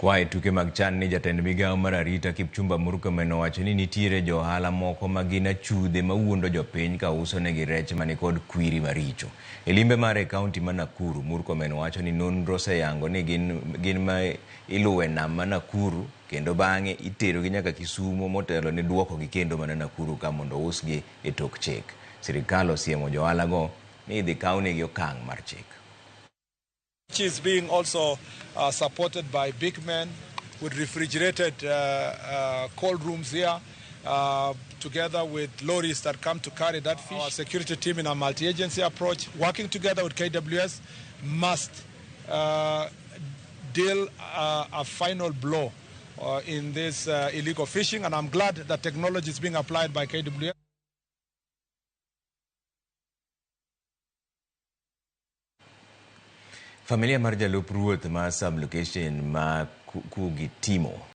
Kwa e tuke mag chan ni jatend migawo mar arita Kipchumba Murkomen owacho ni nitiere jo ohala moko ma gin achudhe mawuondo jopiny ka uso negi rech manikod kwiri maricho. E limbe mare e kaunti ma Nakuru, Murkomen wacho ni nonro oseyango ni gin ma iluwo e nam ma Nakuru kendo bang'e iterogi nyaka Kisumo motelo ni duokogi kendo mana Nakuru ka mondo ousgi e tok chik. Sirikal osiemo jo ohalago ni idhi kawnegi okang' mar chik. Which is being also supported by big men with refrigerated cold rooms here, together with lorries that come to carry that fish. Our security team in a multi-agency approach, working together with KWS, must deal a final blow in this illegal fishing, and I'm glad that technology is being applied by KWS. Familia mar jalup ruoth ma sub-location ma Kugitimo.